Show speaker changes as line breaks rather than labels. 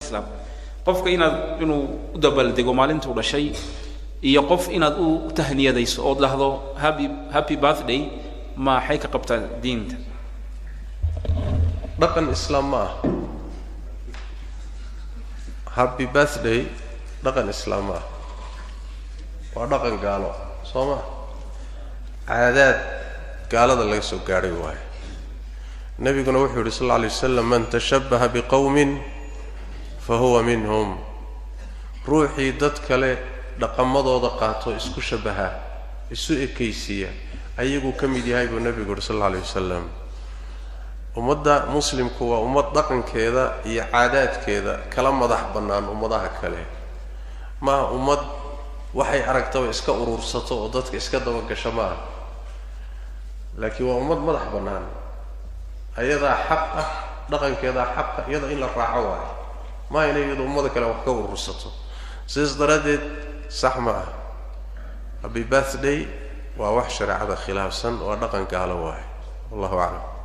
Islaam, qofka inaad inuu u dabaaldego maalintuu dhashay iyo qof inaad u tahniyadayso ood dhahdo "Happy birthday", maxay ka qabtaa diinta?
Dhaqan Islaam ma ah. Happy birthday dhaqan Islaam ma ah, waa dhaqan gaalo, soo ma? Caadaad gaalada laga soo gaadhay waayo. Nebiguna wuxuu yidhi sal alla alay wasalam: "Man tashabbaha biqowmin fa huwa minhum." Ruuxii dad kale dhaqamadooda qaato, isku shabaha, isu ekaysiiya, ayaguu ka mid yahay, buu nebigu yidhi sal alla alay wasalam. Ummadda Muslimku waa ummad dhaqankeeda iyo caadaadkeeda kala madax bannaan ummadaha kale. Maaha ummad waxay aragtaba iska urursato oo dadka iska dabagasho, ma aha, laakiin waa ummad madax bannaan. Ayadaa xaq ah, dhaqankeedaa xaqa, iyada in la raaco waayo, maa inay iyadu ummada kale wax ka urursato. Sidaas daraaddeed sax ma ah. Happy birthday waa wax shareecada khilaafsan, waa dhaqan gaalo waayo. Wallahu aclam.